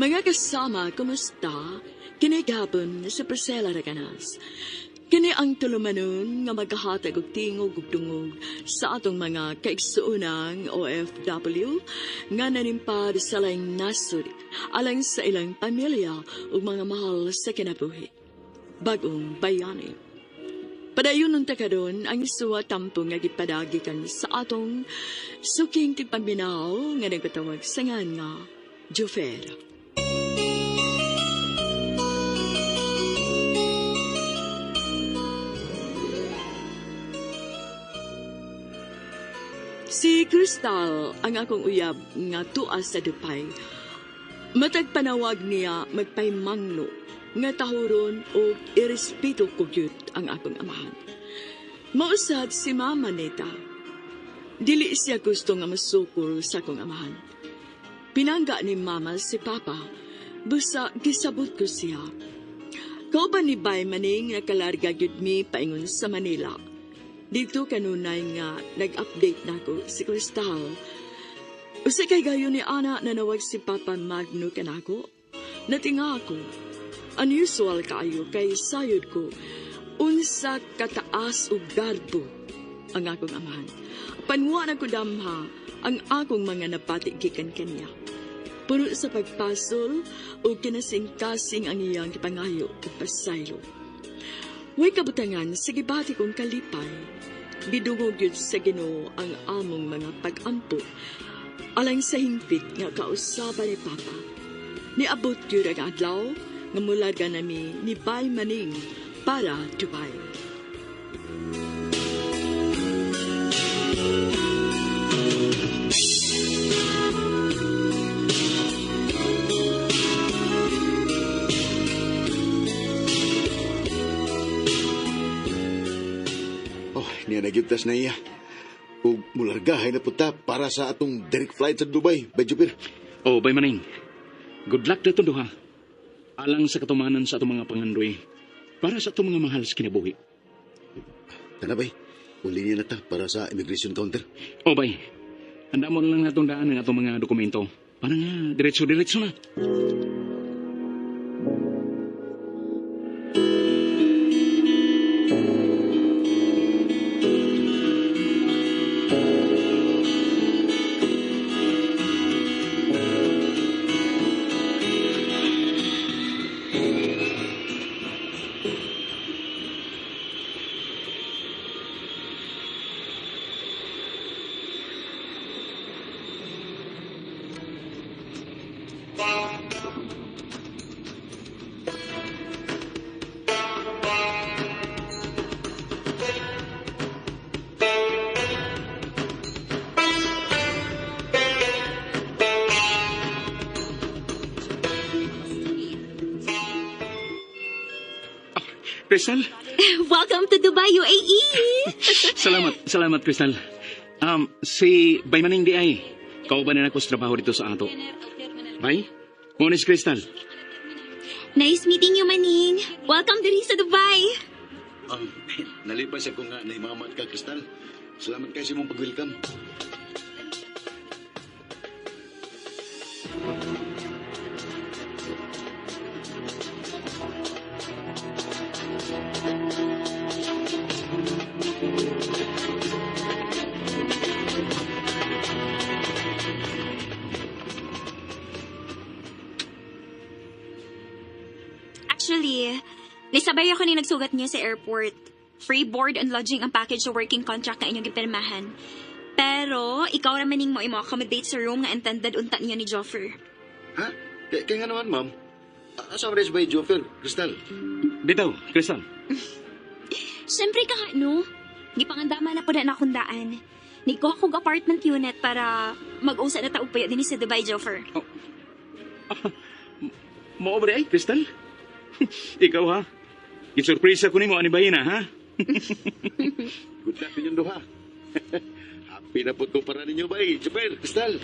Mga kasama, kumusta? Kini gapon sa Priscilla Raganas. Kini ang tulumanon nga maghahatag og tingog ug dungog sa atong mga kaigsuonang OFW nga nanimpad sa laing nasod alang sa ilang pamilya ug mga mahal sa kinabuhi. Bagong bayani. Padayon unta karon ang suwa tampo nga gipadagikan sa atong suking tigpaminaw nga nagpatawag sa ngan nga Jofer. Si Crystal ang akong uyab nga tuas sa Dubai. Matag panawag niya magpaymanglo nga tahuron o irespeto ko gyud ang akong amahan. Mausad si Mama Neta. Dili siya gusto nga masukol sa akong amahan. Pinangga ni Mama si Papa, busa gisabot ko siya. Kauban ni Bay Maning nakalarga gyud mi paingon sa Manila. Dito kanunay nga nag-update nako si Crystal. Usa kay gayon ni Ana nanawag si Papa Magno kanako. Natinga ako. Unusual kaayo kay sayod ko. Unsa kataas og garbo ang akong amahan. Panwa na ko damha ang akong mga napati gikan kaniya. Puno sa pagpasol o kinasing-kasing ang iyang gipangayo ug pasaylo. Way kabutangan sa gibati kong kalipay. Gidungog yun sa Ginoo ang among mga pag-ampo. Alang sa hingpit nga kausaban ni Papa. Niabot yun ang adlaw nga mularga nami ni Bay Maning para Dubai. Oh, niya nagyugtas na iya. Ug mulargahay na punta para sa atong direct flight sa Dubai, Bay Jupir. Oh, Bay Maning. Good luck na duha. Alang sa katumanan sa atong mga pangandoy. Para sa atong mga mahal sa kinabuhi. Tana, bay. Uli niya na ta para sa immigration counter. Oh, bay. Handa mo na lang natong daan ang atong mga dokumento. Para nga, diretso-diretso na. Crystal, Welcome to Dubai, UAE! salamat, salamat, Crystal. Si Bay Maning di ay. Kauban na ako sa trabaho dito sa ato. Bay, mo ni si Crystal. Nice meeting you, Maning. Welcome diri sa Dubai. Nalipay sa ko nga naimamat ka, Kristal. Salamat kay sa imong pag-welcome. Actually, nisabay ako ni nagsugat niya sa airport. Free board and lodging ang package sa working contract na inyong gipirmahan. Pero, ikaw ra maning mo imo accommodate sa room nga intended unta niyo ni Joffer. Ha? Kaya nga naman, ma'am. Asa man si Bay Jupir, Kristal? Bitaw, Crystal. Siyempre ka, no? Gipangandama na po na akong daan. Nikuha kog apartment unit para mag-usa na taog pa din sa Dubai, Joffer. Mo ba ay, Crystal? Ikaw ha? Gisurpresa ko nimo ani bay na ha? Good luck ninyong duha. Happy na po ko para ninyo, Bay Jupir, Kristal.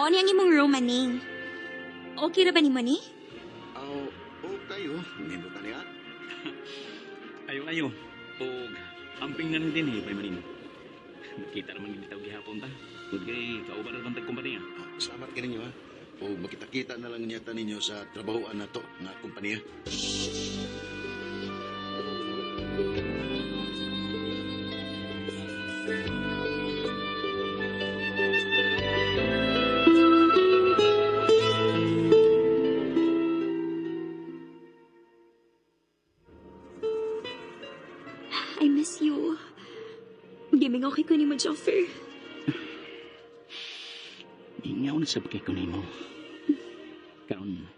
Mao ni ang imong room, maning. Okay ra ba nimo ni? Oh, okay oh. Nindot na niya. Ayo, ayo. Og amping na lang din eh, Bay Maning. Nakita naman gid tawag gihapon ta. Ug kay kauban ra bang tag kumpanya. Ah, salamat ka ninyo ha. O makita-kita na lang niya ta ninyo sa trabahoan na to nga kumpanya. I miss you. Gimingaw kay ko nimo, Joffer. Ingaw na sab kay ko nimo. Karon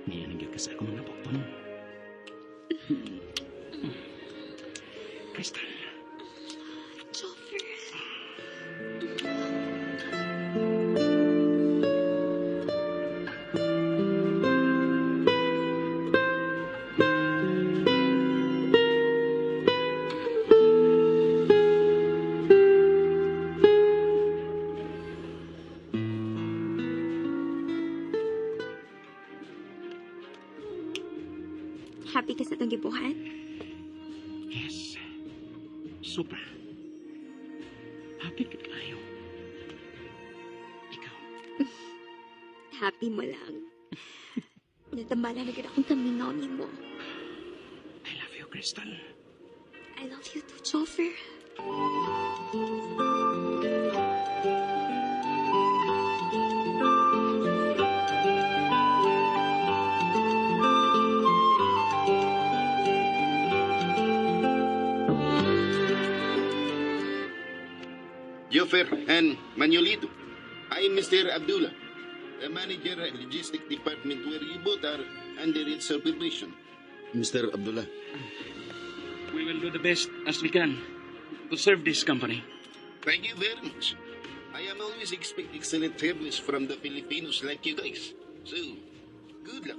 niya nagyud ka sa akong mga bukton. Crystal. Joffer. Happy ka sa itong gibuhat? Yes. Super. Happy ka kayo. Ikaw. Happy mo lang. Natamala na gid akong kamingaw nimo. I love you, Crystal. I love you too, Joffer. Joffer and Manuelito. I am Mr. Abdullah, the manager at logistic department where you both are under its supervision. Mr. Abdullah, We will do the best as we can to serve this company. Thank you very much. I am always expect excellent service from the Filipinos like you guys. So, good luck.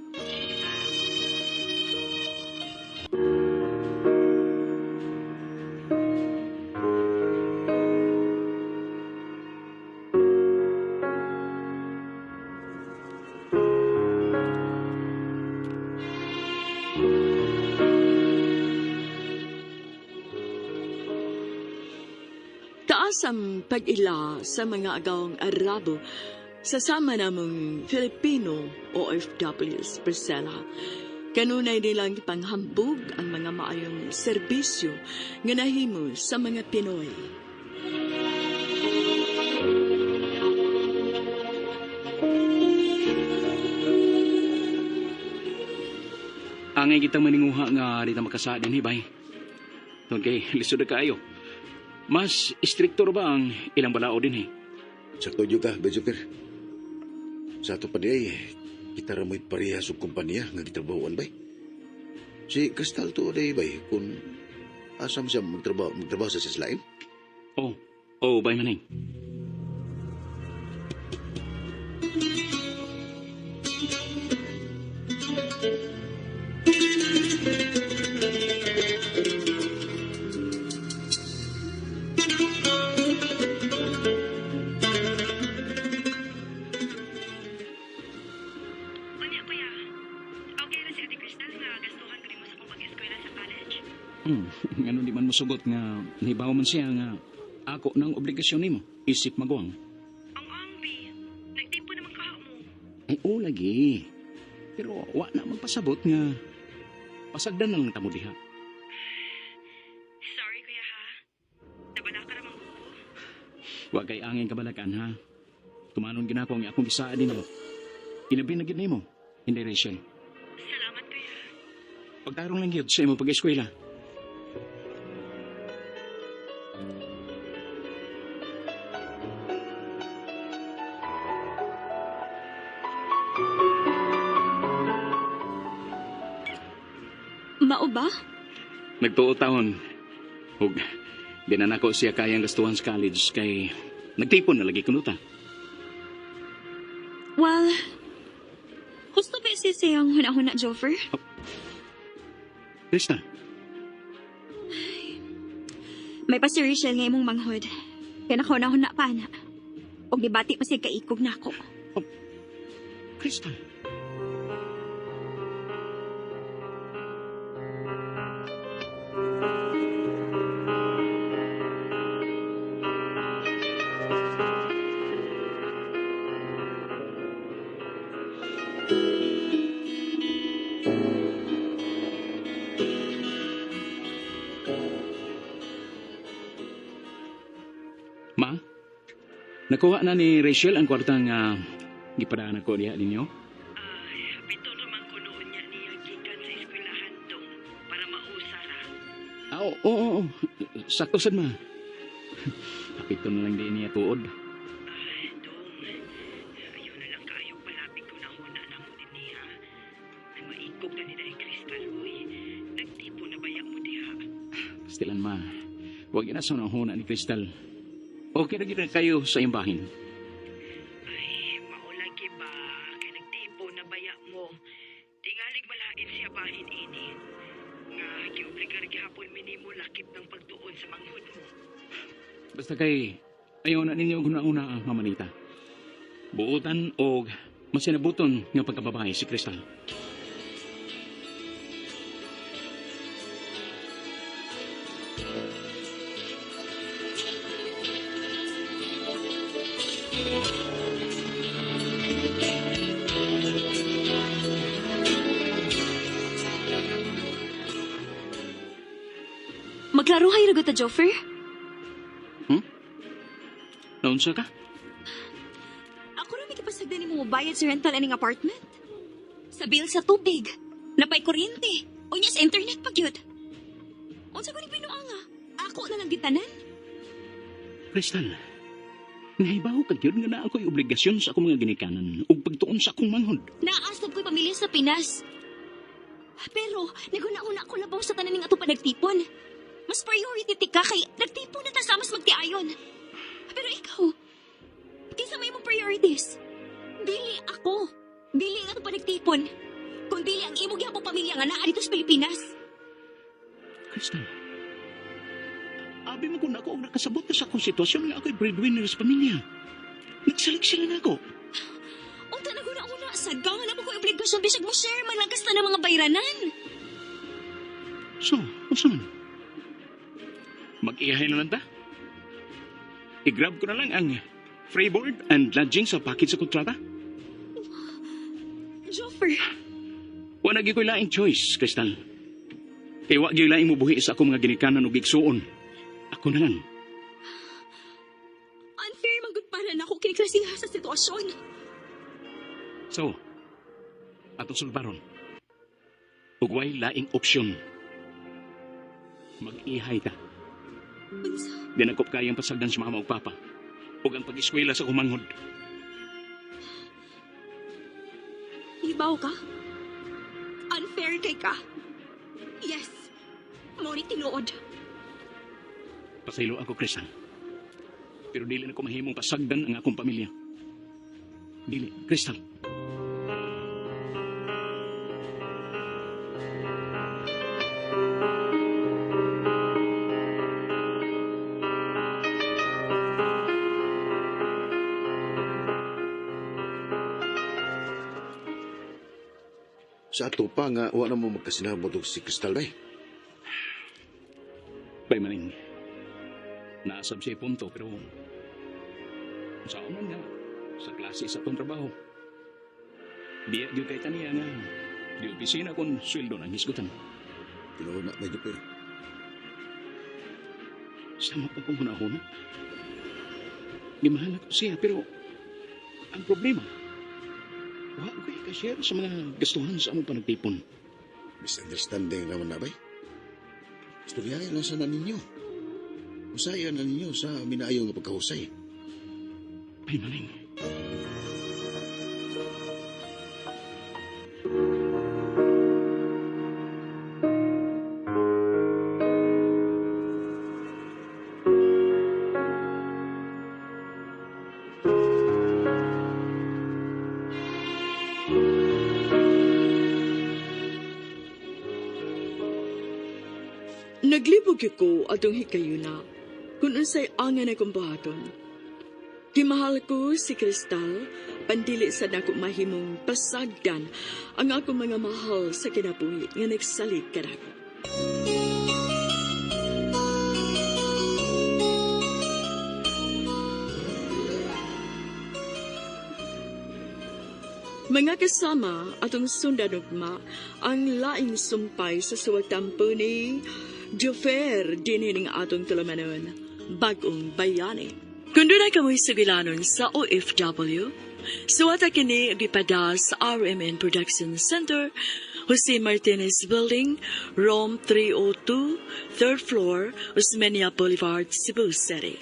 Taas ang pag-ila sa mga agawang Arabo sa sama namong Filipino OFWs, Priscilla. Kanunay nilang ipanghambog ang mga maayong serbisyo nga nahimo sa mga Pinoy. Angay kitang maninguha nga di ta makasa din, bay. Tungod kay lisod na kaayo. Mas istrikto ra ba ang ilang balao din eh. sakto jud ka, Bay Joffer. Sa ato pa di ay, kita ra mo'y parehas og kumpanya nga gitrabahoan bay. Si Crystal to day bay kung asa man siya magtrabaho, magtrabaho sa sislain. Oh, oh, bay maning. Unya, kuya. Okay ra si Ate Crystal nga gastuhan ko nimo sa akong pag-eskwela sa college. Ngano di man mosugot nga nahibaw man siya nga ako nang obligasyon nimo isip maguwang. Ang angbi. Nagtimpo naman kaha mo. Ay, oo lagi. Pero wa na magpasabot nga pasagdan na lang tamo diha. Sorry, kuya ha. Nabala ka ramang ko. Wa kay angin kabalakan ha. Tumanon ginako ang akong gisaad nimo. Inabi na gid nimo. Hindi Rachel. Salamat, kuya. Pagtarong lang gyud sa imong pag-eskwela. Mao ba? Nagtuo taon. Ug di na nako siya kayang gastuhan sa college kay nagtipon na lagi kuno ta. Well, gusto ba si siyang huna-huna, Joffer? Krista, May pa si Rachel nga imong manghod. Kaya nakahuna-huna pa na. Og nibati pa siya kaikog nako. Crystal. Ma, nakuha na ni Rachel ang kwartang gipadaan ako diha ninyo. Ay, pito naman ko noon niya niya gikan sa eskwelahan dong para mausa ra. Ah, oo, oo, oo. Sakto sad ma. Apito na lang din niya tuod. Ay, dong. Ayaw na lang kaayo palapit ko na huna na mo din niya. Ay, maikog na nila Crystal, uy. Nagtipo na baya mo diha. Pastilan ma. Huwag na sa huna ni Crystal. Okay na gyud na kayo sa iyong bahin. Ay, maulagi ba? Kay nagtipo na baya mo. Tingalig malain siya bahin ini. Nga, giobligar gihapon minimo lakip ng pagtuon sa manghud mo. Basta kay ayaw na ninyo guna-una ang mamanita. Buotan o masinabuton nga pagkababae si Crystal. Maglaro hay ragot ta, Jofer. Naunsa ka? Ako ra may kipasagdan nimo mobayad sa rental aning apartment. Sa bill sa tubig, napay kuryente, unya sa internet pag yun. Unsa ko ni binuanga? Ako na lang gitanan. Crystal, nahibaw ka gyud nga naa ako'y obligasyon sa akong mga ginikanan ug pagtuon sa akong manghod. Naasab ko'y pamilya sa Pinas. Pero, naguna-una ako labaw sa tanan ning ato pa nagtipon. Mas priority ti ka kay nagtipon na ta sa mas magtiayon. Pero ikaw, kinsa may imong priorities? Dili ako. Dili ang ato pa nagtipon. Kung dili ang imo gihapong pamilya nga naa dito sa Pilipinas. Crystal, abi mo kung ako ang nakasabot na sa akong sitwasyon nga ako'y breadwinner sa pamilya. Nagsalig sila na ako. Unta naguna-una sa gangan na mo ko'y obligasyon bisag mo share man lang kasta ng mga bayranan. So, unsa man? Mag-iyahay na lang ta? I-grab ko na lang ang free board and lodging sa package sa kontrata. Joffer, Wa na gyud ko'y laing choice, Crystal. Kay wa gyud laing mubuhi sa akong mga ginikanan ug igsuon. Ako na lang. Unfair man gud para nako kini klase sa sitwasyon. So, atong sulbaron. Ug way laing opsyon. Mag-ihay ta. Unsa? Di na ko kayang pasagdan sa mama ug papa. Ug ang pag-eskwela sa kumanghod. Ibaw ka? Unfair kay ka? Yes. Mao ni tinuod. Pasaylo ako, Crystal. Pero dili na ko mahimong pasagdan ang akong pamilya. Dili, Crystal. Sa ato pa nga, wa na mo magkasinabot og si Crystal bay. Bay maning. Naasab siya punto pero sa man nga sa klase sa atong trabaho. Biya gyud kay taniya nga di opisina kon sweldo nang hisgutan. Tinuod na, medyo pero. Sama pa kong hunahuna. Gimahal ako siya pero ang problema wa ko ka-share sa mga gastuhan sa among panagtipon. Misunderstanding naman na bay. Istoryahin lang sana ninyo. Usayan na ninyo sa minaayo nga pagkahusay. Bay maning. Naglibog ko atong hikayuna kung unsay angan akong buhaton. Gimahal ko si Kristal, pandili sa nako mahimong pasagdan ang akong mga mahal sa kinabuhi nga nagsalig kanako. Mga kasama atong sundan ugma ang laing sumpay sa suwagtampo ni Jofer dinhining atong tulamanon, Bagong Bayani. Kung doon ay kamoy sugilanon sa OFW, suwata kini og ipada sa RMN Production Center, Jose Martinez Building, Room 302, 3rd floor, Osmeña Boulevard, Cebu City.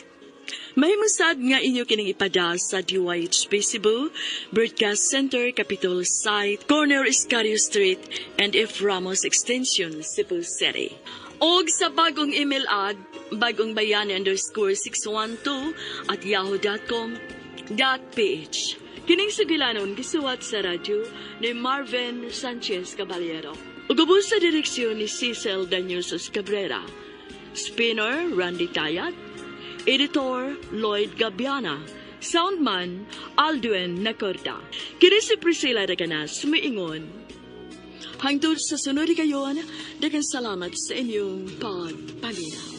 Mahimusad nga inyo kining ipada sa DYHP Cebu, Broadcast Center, Capitol Site, Corner Escario Street, and F. Ramos Extension, Cebu City. Og sa bagong email ad, bagongbayani_612@yahoo.com.ph. Kining sugilanon gisuwat sa radyo ni Marvin Sanchez Caballero. Ug ubos sa direksyon ni Cecil Daniusos Cabrera. Spinner Randy Tayat, Editor Lloyd Gabiana, Soundman Aldwin Nacorda. Kini si Priscilla Reganas, miingon. Hangtod sa sunod kayon, daghang salamat sa inyong pagpaminaw.